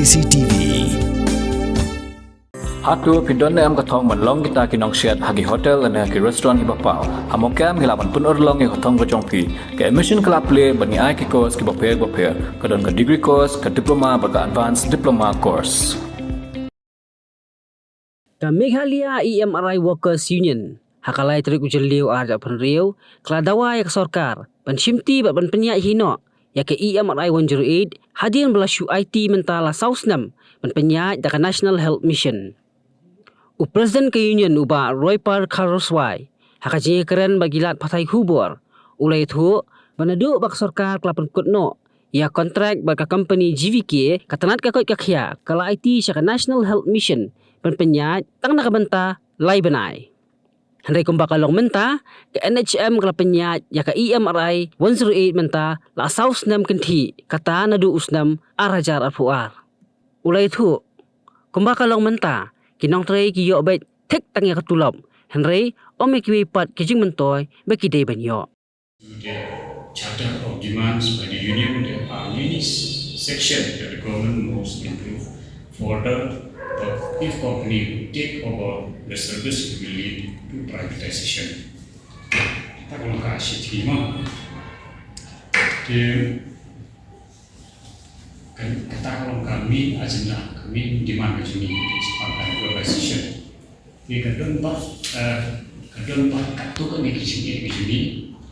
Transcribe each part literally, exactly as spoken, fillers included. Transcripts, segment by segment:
C T V. Hato phi don ne em ka thong ban long kita ki nongsiat ha ki hotel lane ha ki restaurant kiba paw? Ha Mawkyrwat ngi lah ban pynurlong ïa ka thong ka jong phi. Ka admission ka la plie bad ngi ai ki course kiba pher bapher. Ka don ka degree course, ka diploma bad ka advanced diploma course. Ka Meghalaya E M R I Workers Union ha ka lai tarik u Jylliew ar hajar arphew hynriew ka la dawa ïa ka sorkar ban shimti bad ban pynïaid hi noh ïa ka E M R I one zero eight hadien ba la shu aiti mynta la saw snem ban pynïaid da ka National Health Mission. U President ka Union u Bah Roypal Kharaswai ha ka jingïakren bad ki lad pathai khubor u la ïathuh ba naduh ba ka sorkar ka la pynkut noh ïa kontrak bad ka kompani G V K, ka tnat ka koit ka khiah ka la aiti sha ka National Health Mission ban pynïaid tang na ka bynta lai bnai. Hynrei kumba ka long mynta, ka N H M ka la pynïaid ïa ka E M R I one zero eight mynta la saw snem kynthih, kata naduh u snem ar hajar arphew ar. U la ïathuh, kumba ka long mynta, ki nongtrei ki ïoh beit thik tang ïa ka tulop, hynrei ym ïa kiwei pat ki jingmyntoi ba ki dei ban ïoh. To the Charter of Demands by the Union, there are many s- sections that the government must improve further, but if company take over the service, it will lead to privatization. Kata ka long ka shithi mo. Te, kan, kata ka long ka main agenda, ka main demand ka jong ngi, is on privatization. Te ka don ba, eh, ka don ba katto katne ki jingeh ki jong ngi,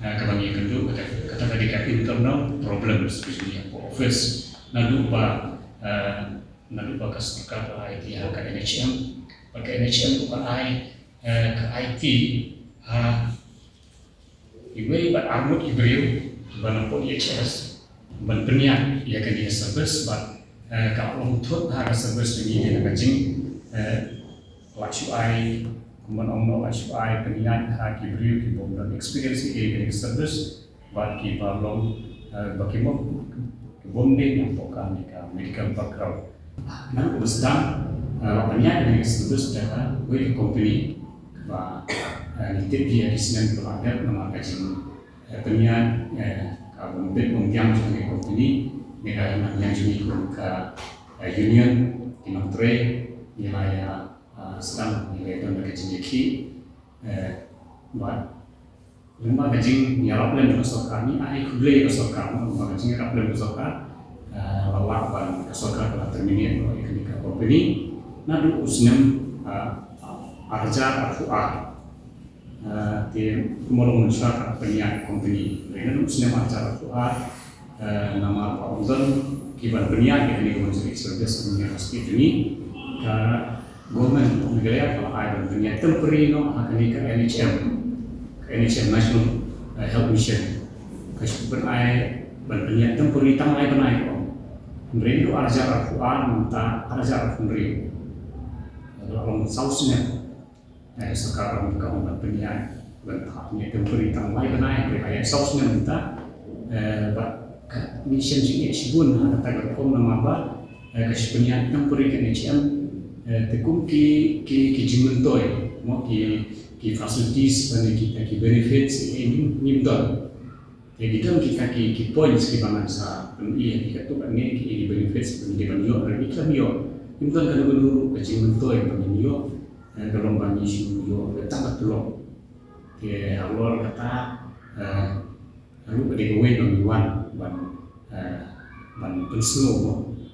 eh, kaba ngi kynduh kata, kata ka dei ka internal problems ki jong ngi hapoh office. Naduh ba, eh, naduh ba ka sorkar ka ai ti ha ka N H M, ba ka N H M ka ai, eh, ka ai ti ha iwei bad arngut ki briew ba na pdeng H S ban pynïaid ïa kane ka service bad, eh, ka long thut ha ka service jong ngi na ka jing, eh, la shu ai, kumban ong noh, la shu ai pynïaid ha ki briew ki bym don experience ïa kane ka service bad ki ba long, eh, ba ki bym, ki bym dei na pdeng ka medical background. Naduh ba sdang, eh, la pynïaid ïa kane ka service da kawei ka company ba, eh, ngi tip ïa ki snem ba la dep namar ka jing, eh, pynïaid, eh, ka bym bit bym biang jong ka company ne ka nang jong ka, eh, union, ki nongtrei, ngi la ïa, eh, sdang, ngi la ïa don da ka jingïakhih, eh, bad Lyngba ka jingïarap lem jong ka sorkar, ngi ai khublei ïa ka sorkar, lyngba ka jingïarap lem jong ka sorkar, eh, la lah ban ka sorkar ka la terminate noh ïa kane ka company naduh u snem, eh, ar hajar arphew ar. Eh, te kumba long mynta ka pynïaid company. Hynrei naduh u snem ar hajar arphew ar, eh, namar ba ym don ki ban pynïaid ïa kane ka one zero eight service ha ka state jong ngi, ka Government of Meghalaya ka la ai ban pynïaid temporary noh ha kane ka N H M, ka N H M National, eh, Health Mission. Ka shu pyn-ai ban pynïaid temporary tang lai bnai ko. Hynrei naduh ar hajar arphew ar mynta ar hajar arphew hynriew, ka la long saw snem. Eh, sorkar Rom ka ong ban pynïaid, ban pynïaid temporary tang lai bnai, hynrei ka ïaid saw snem mynta. Eh, bad ka ngi shem jingeh shibun ha kata ka rukom namar ba, eh, ka shu pynïaid temporary ka N H M, eh, te kum ki, ki, ki jingmyntoi, mo, ki, ki facilities, lane kita ki benefits, eh, ngim, ngim don. Te ki don kita ki, ki points kiba ngan sa pyni ïa phi katto katne ki, ki benefits ba ngi dei ban ïoh, lane ki khlem ïoh. Ngim don kano kano ruh ka jingmyntoi ba ngin ïoh, eh, ka long ba ngi shu ïoh tang ka tulop. Te halor kata, eh, ruh ka dei kawei ba ngi wan ban, eh, ban pynsngew,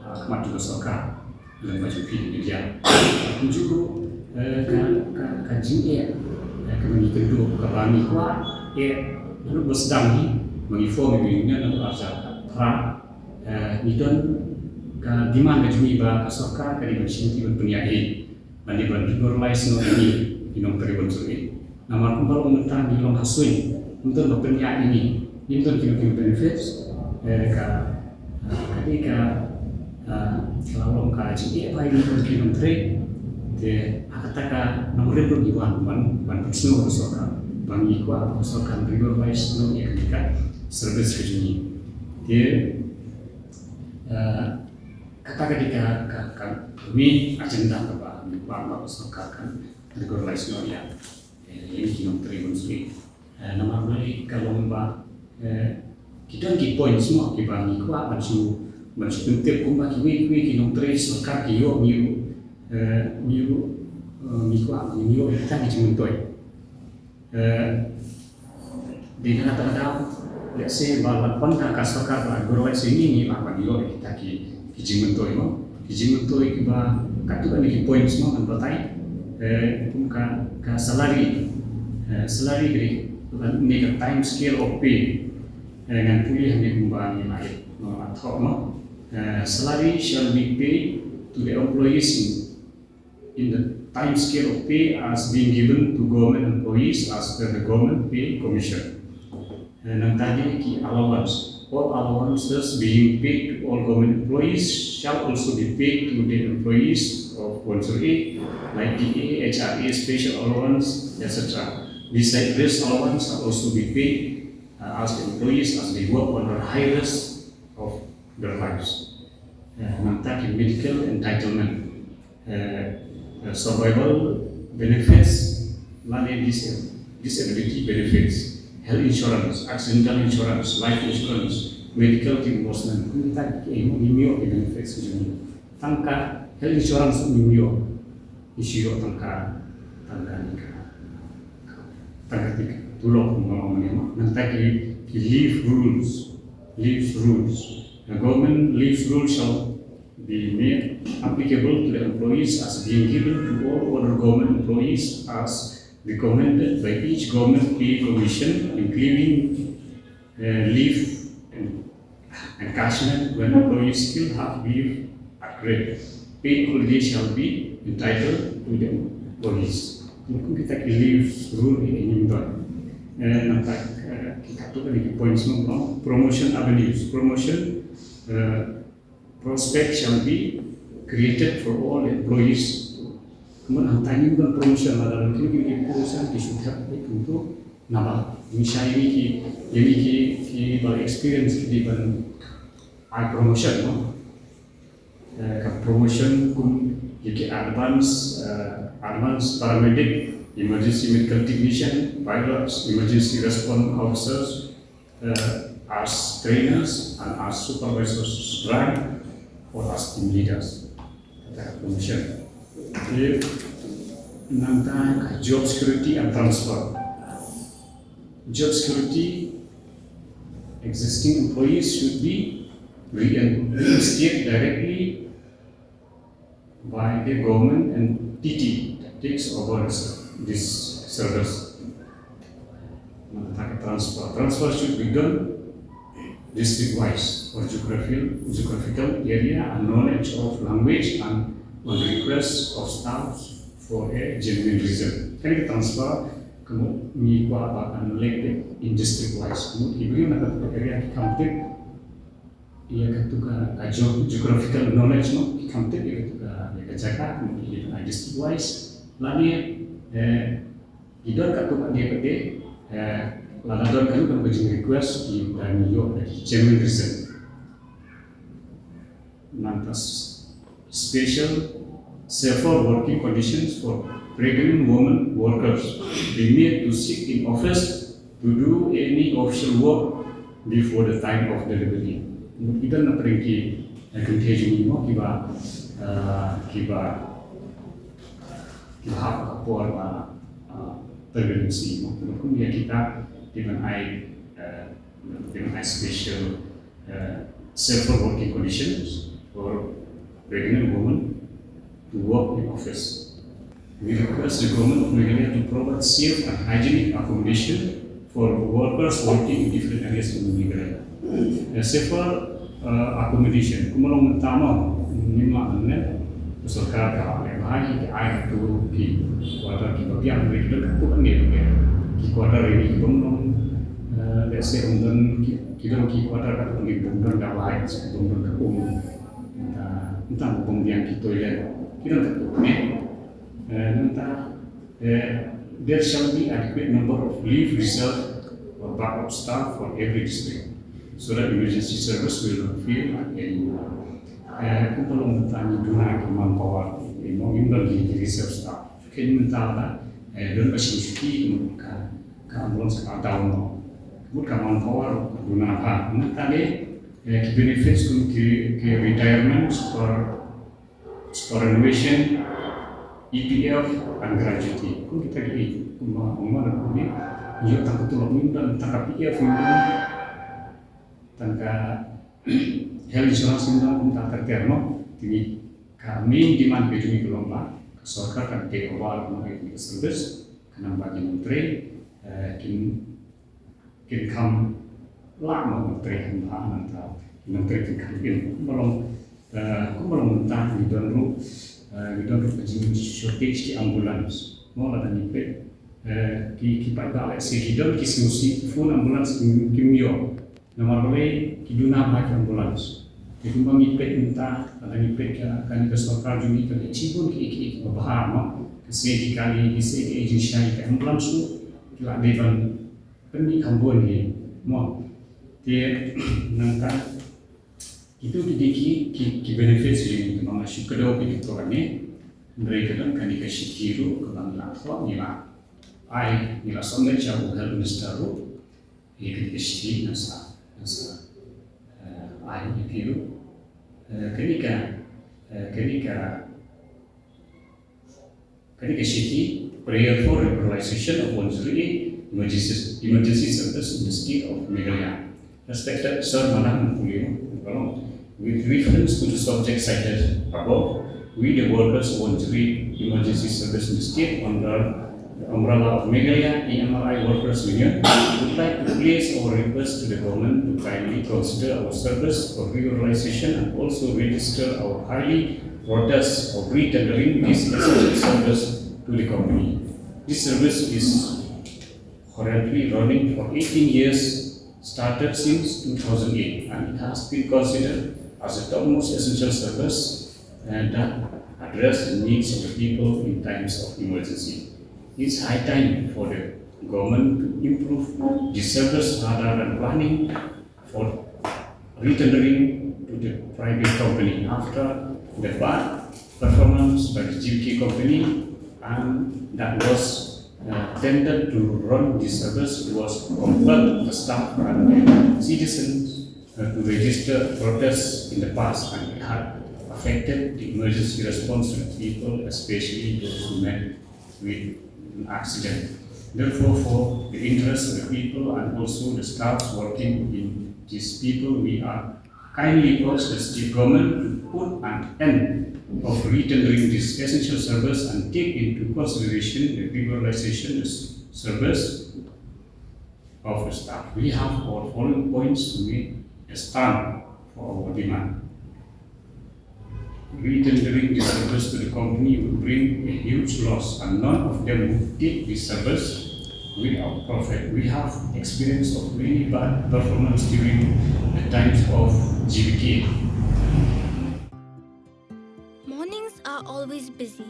ah, ha khmat jong ka sorkar lem bad jong phi ki media. Kumjuh ruh, eh, ka, ka, ka jingeh, eh, kaba ngi kynduh, kaba ngi kwah, eh, naduh ba sdang ngi, ba ngi form ïa ka union naduh ar hajar phra, eh, ngi don ka demand ka jong ngi ba ka sorkar ka dei ban shim ti ban pynïaid hi. Ban dei ban regularize noh ïa ngi ki nongtrei one zero eight. Namar kumba long mynta ngi long ha suiñ, ym don ba pynïaid ïa ngi, ngim don kino kino benefits, eh, ka, eh, ka dei ka, eh, ka la long ka jingeh ba ïa ngi kum ki nongtrei. Te ha kata ka nongrim ruh ngi wan ban, ban pynsngew ha ka sorkar ba ngi kwah ba ka sorkar regularize noh ïa kane ka service ka jong ngi. Te, eh, kata ka dei ka, ka, ka main agenda kaba ngi kwah ba ka sorkar kan regularize noh ïa, eh, ïa ngi ki nongtrei one zero eight. Eh, namar balei ka long ba, eh, ki don ki points mo kiba ngi kwah ban shu, Ban shu pyntip kumba kiwei kiwei ki nongtrei sorkar ki ïoh, ngi ïoh, eh, ngi ïoh, eh, ngi kwah, ngi ïoh ïa kita ki jingmyntoi. Eh, dei na kata ka daw, let's say, ba la pynda ka sorkar ba goro, let's say, ngi, ngi lah ban ïoh ïa kita ki, ki jingmyntoi mo. Ki jingmyntoi kiba katto katne ki points mo ngan batai. Eh, kum ka, ka salary, eh, salary ka dei, ne ka time scale of pay. Eh, ngan pule hangne kumba ngi la ïoh, no, ad hoc mo. Uh, salary shall be paid to the employees in, in the time scale of pay as being given to government employees as per the Government Pay Commission. Uh, nangta ki allowance. All allowances being paid to all government employees shall also be paid to the employees of Wonsur A, like D A, H R A, special allowance, et cetera. Beside this, allowance shall also be paid, uh, as the employees as they work under high risk of their lives. Uh, nangta ki medical entitlement, uh, uh, survival benefits, lane dis-, disability benefits, health insurance, accidental insurance, life insurance, medical reimbursement, kumta ki, eh, ngim ïoh ki benefits ki jong ngi. Tang ka health insurance ngim ïoh, ngi shu ïoh tang ka, tang ka, tang ka, tang ka tik tulop mo, mo, mo. Nangta ki, ki leave rules, leave rules. The government leave rules shall be made applicable to the employees as being given to all other government employees as recommended by each government pay commission, including, uh, leave and encashment when employees still have leave accrued. Paid holiday shall be entitled to the employees. Kum kita ki leave rule hi ngim don. Eh, nangta, eh, ki katto katne ki points mo, promotion avenues. Promotion, eh, prospect shall be created for all employees. Kumno hangta ngim don promotion, lada don kine ki promotion ki shu thep kumto, naba ngin shai ïa ki, ïa ki, ki ba experience ki ban ai promotion, no? Eh, ka promotion kum ïa ki advance, eh, advance paramedic, emergency medical technician, pilots, emergency response officers, eh, as trainers and as supervisors rank or as team leaders. Kata ka promotion. Nangta ka job security and transfer. Job security, existing employees should be rein-, reinstated directly by the government entity that takes over this service. Nangta ka transfer. Transfer should be done district wise or geographical, geographical area and knowledge of language and on request of staff for a genuine reason. Kane ka transfer ka mut ngi kwah ba kan leh in district wise. Ka mut ki briew na kata ka area ki kham tip ïa katu ka, ka geo-, geographical knowledge, no, ki kham tip ïa katu ka, ïa ka jaka, ki kham tip ïa ka district wise. Lane, eh, ki don katto katne, eh, lada don kano kano ka jing request, ki dang ïoh da ki genuine reason. Nangta special safer working conditions for pregnant women workers be made to sit in office to do any official work before the time of delivery. Mut ki don na pdeng ki, eh, kynthei jong ngi mo kiba, eh, kiba, kiba hap ka por ba, eh, pregnancy mo. Mut kum ïa kita ki ban ai, eh, ki ban ai special, eh, safer working conditions for pregnant women to work in office. We request the government of Meghalaya to provide safe and hygienic accommodation for workers working in different areas in Meghalaya. A safer, uh, accommodation. Kumba long mynta mo, ngim lah ban leh, ka sorkar ka leh bha hi, ka ai katto ki quarter kiba biang, ki don katto katne ki quarter ri ki bym long, uh, let's say, ym don ki, ki don ki quarter katto katne bym don ka light, bym don ka um. Mynta, mynta bym biang ki toilet. Ki don katto katne. Eh, nangta, eh, there shall be adequate number of leave reserve or backup staff for every district, so that emergency service will not fail at any moment. Eh, kumba long mynta ngi duna ki manpower, eh, mo ngim don ki reserve staff. Ki mynta la, eh, don ba shim shuti, ka, ka ambulance ka down mo. Mut ka manpower duna bha. Mynta de, Eh, ki benefits kum ki, ki retirement, super, superannuation, E P F and gratuity. Kum kita ki, kum ma, kum ma kum ni, ïoh tang ka tulop ym don, tang ka P F ym don, tang ka health insurance ym don, kum ta ter ter mo. Te ngi ka main demand ka jong ngi ka long ba ka sorkar kan take over mo ka service, khnang ba ki nongtrei, eh, kin kin kham lah mo nongtrei kham bha nangta, nongtrei kin kham im. Kumba long, eh, kumba long mynta ngi don ruh, eh, ngi don ruh ka jing shortage ki ambulance. Mo lada ngi peit, eh, ki, ki paidbah lehse ki don ki sngewsih phone ambulance kim, kim ïoh. Namar balei? Ki duna bha ki ambulance. Te kumba ngi peit mynta, lada ngi peit ka, kane ka sorkar jong ngi ka leh shibun ki, ki, ki bha mo. Ka sei ki kali, ka sei ki agency, ka ambulance ruh ki la dei ban pynmih kham bun hi mo. Te nangta kito ki dei ki, ki, ki benefits jong ngi, te ma nga shu kdew ki, ki to kane. Hynrei ka don kane ka shithi ruh kaba ngi la thoh, ngi la ai, ngi la submit sha u health minister ruh. Ïa kane ka shithi nga sa, nga sa, eh, ai ïa phi ruh. Eh, kane ka, eh, kane ka Kane ka shithi, Prayer for Liberalization of Wongjrieh Emergency, Emergency Service in the State of Meghalaya. Respected Sir, Madam, and Pulio, with reference to the subject cited above, we, the workers of Wongjrieh Emergency Service in the state under the umbrella of Meghalaya E M R I Workers Union, would like to place our request to the government to kindly consider our service for reorganization and also register our highly protest of retendering this essential service to the company. This service is currently running for eighteen years, started since two thousand eight, and it has been considered as the topmost essential service and that address the needs of the people in times of emergency. It's high time for the government to improve the service rather than planning for retendering to the private company after the bad performance by the G V K company, and that was, uh, tendered to run the service was compelled the staff and the citizens, uh, to register protests in the past, and it had affected the emergency response to the people, especially those who met with an accident. Therefore, for the interest of the people and also the staffs working in these people, we are kindly urge the state government to put an end of retendering this essential service and take into consideration the liberalization of service of the staff. We have our following points to make a stand for our demand. Retendering the service to the company would bring a huge loss, and none of them would take the service without profit. We have experience of many bad performance during the times of G V K. Mornings are always busy.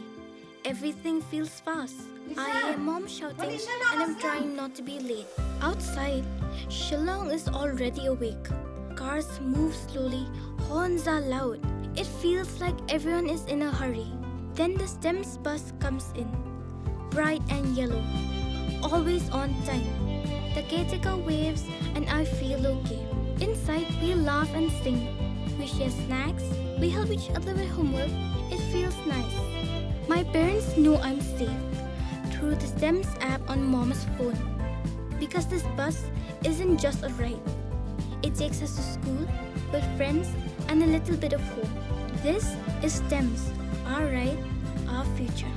Everything feels fast. I hear mom shouting and I'm trying not to be late. Outside, Shillong is already awake. Cars move slowly, horns are loud. It feels like everyone is in a hurry. Then the STEMS bus comes in, bright and yellow, always on time. The caretaker waves and I feel okay. Inside, we laugh and sing. We share snacks. We help each other with homework. It feels nice. My parents know I'm safe through the STEMS app on mom's phone. Because this bus isn't just a ride. It takes us to school, with friends, and a little bit of home. This is STEMS, our ride, our future.